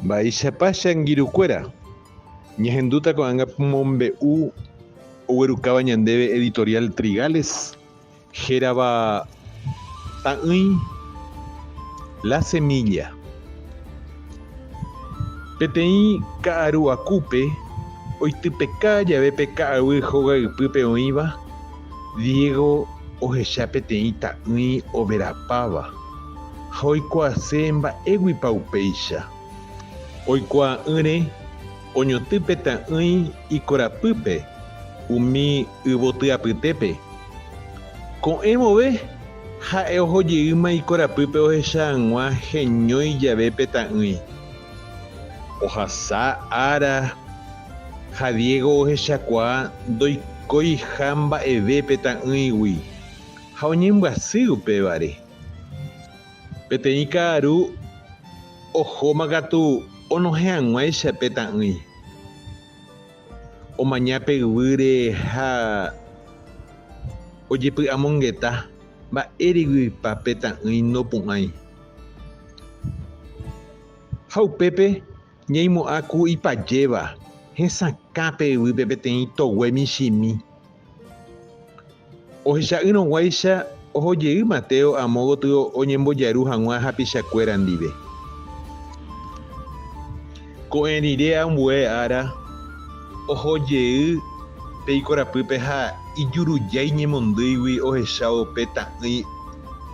Mba'éichapa che angirũkuéra? Ñahendúta ko'ág̃a mombe'u oguerukáva ñandéve Editorial Trigales, hérava Ta'ỹi La Semilla. Peteĩ ka'aru akúpe oitypeka jave pe ka'aguy hóga ypýpe oĩva, Diego ohecha peteĩ ta'ỹi overapáva ha oikuaase mba'éguipa upéicha. Oikuaa'ỹre oñotỹ pe ta'ỹi ikorapýpe umi yvoty apytépe. Ko'ẽ vove ha'e oho jeýma ikorapýpe ohecha hag̃ua heñói jave pe ta'ỹi. Ohasa ára ha Diego ohechakuaa ndoikoiha mba'eve pe ta'ỹigui ha oñembyasy upévare. Peteĩ ka'aru ohóma katu onohẽ hag̃uáicha pe ta'ỹi. Omaña pe yvýre ha ojepy'amongeta mba'éreguipa pe ta'ỹi nopu'ãi. Ha upépe ñaimo'ã ku ipajéva hesakã pe yvýpe peteĩ togue michĩmi. Ohecha'ỹrõguáicha oho jey Mateo amo gotyo oñembojaru hag̃ua hapichakuéra ndive. Ko'ẽ rire ambue ára oho jey pe ikorapýpe ha ijurujái ñemondýigui ohechávo pe ta'ỹi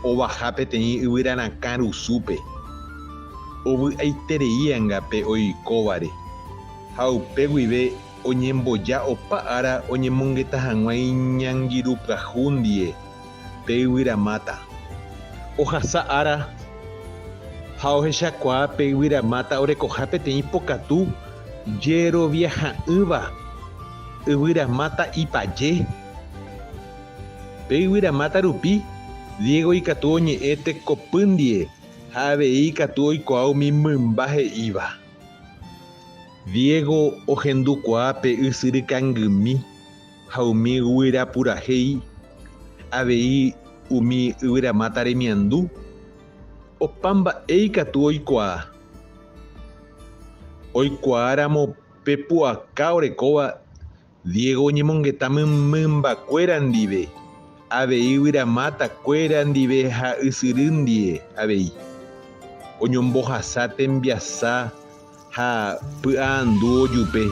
ovaha peteĩ yvyrarakã rusúpe. Ovy'aiterei anga pe oikóvare, ha upe guive Oñemboja opa ára oñemongeta hag̃ua iñangirũ pyahu ndie pe yvyramáta. Ohasa ára ha ohechakuaa pe yvyramáta orekoha peteĩ pokatu jeroviaha'ỹva yvyramáta ipaje. Pe yvyramáta rupi, Diego ikatu oñe'ẽ tekopy ndie ha avei ikatu oikuaa umi mymba he'íva. Diego ohendukuaa pe ysyry kangymi ha umi guyra purahéi, avei umi yvyramáta remiandu, opa mba'e ikatu oikuaa. Oikuaáramo pe pu'aka orekóva Diego oñemongeta mymbakuéra ndive, avei yvyramáta kuéra ndive ha ysyry ndie avei. Oñombohasa tembiasa ha py'aandu ojupe.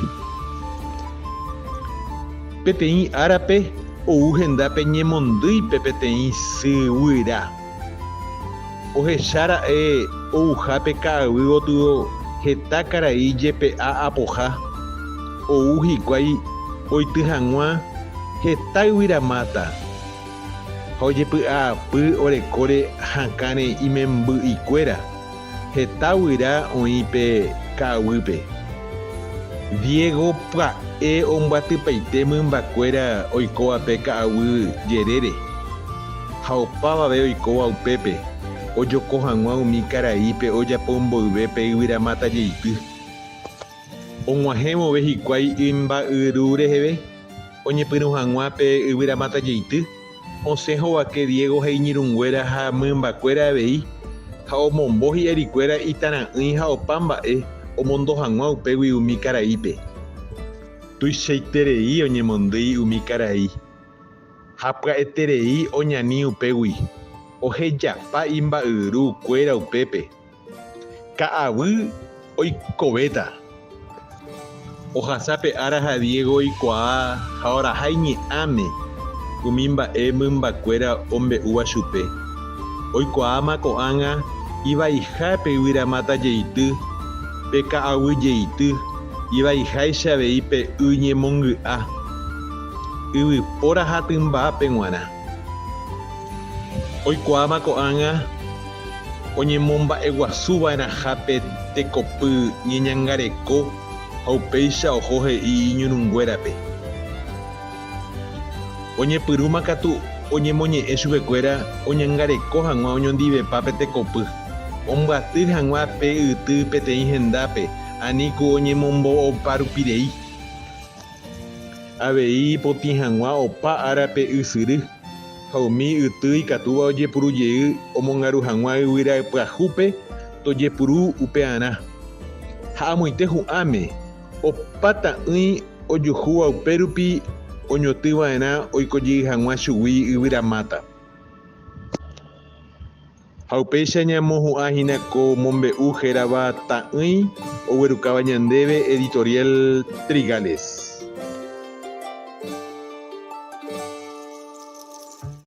Peteĩ árape ou hendápe ñemondýipe peteĩ sy guyra. Ohecha ra'e ouha pe ka'aguy gotyo heta karai jepe'a apoha, ou hikuái oity hag̃ua heta yvyramáta, ha ojepy'aapy orekóre hakãre imemby'ikuéra, heta guyra oĩ pe ka'aguýpe. Diego pya'e ombyatypaite mymbakuéra oikóva pe ka'aguy jerére. Ha opavave oikóva upépe, ojoko hag̃ua umi karaípe ojapo mboyve pe yvyramáta jeity. Og̃uahẽ vove hikuái imba'yru reheve oñepyrũ hag̃ua pe yvyramáta jeity, osẽ hovake Diego ha iñirũnguéra ha mymbakuéra avei, ha omombo hi'arikuéra itara'ỹi ha opa mba'e omondo hag̃ua upégui umi karaípe. Tuichaiterei oñemondýi umi karai. Ha pya'eterei oñani upégui, ohejapa imba'yru kuéra upépe. Ka'aguy oikovéta. Ohasa pe ára ha Diego oikuaa ha oraha iñe'ãme umi mba'e mymbakuéra ombe'úva chupe. Oikuaáma ko'ág̃a ivaiha pe yvyramáta jeity, pe ka'aguy jeity, ivaiháicha avei pe y ñemongy'a. Yvypóra ha tymbápe g̃uarã. Oikuaáma ko'ág̃a oñemomba'eguasuva'erãha pe tekopy ñeñangareko ha upéicha oho he'i iñirũnguérape. Oñepyrũma katu oñemoñe'ẽ chupekuéra oñangareko hag̃ua oñondivepa pe tekopy, ombyaty hag̃ua pe yty peteĩ hendápe ani ku oñemombo'oparupirei. Avei ipotĩ hag̃ua opa ára pe ysyry, ha umi yty ikatúva ojepuru jey omongaru hag̃ua yvyra pyahúpe tojepuru upearã. Ha amoite hu'ãme, opa ta'ỹi ojuhúva upérupi oñotỹ va'erã oikojey hag̃ua chugui yvyramáta. Ha upéicha ñamohu'ã hína ko mombe'u hérava ta'ỹi oguerukáva ñandéve Editorial Trigales.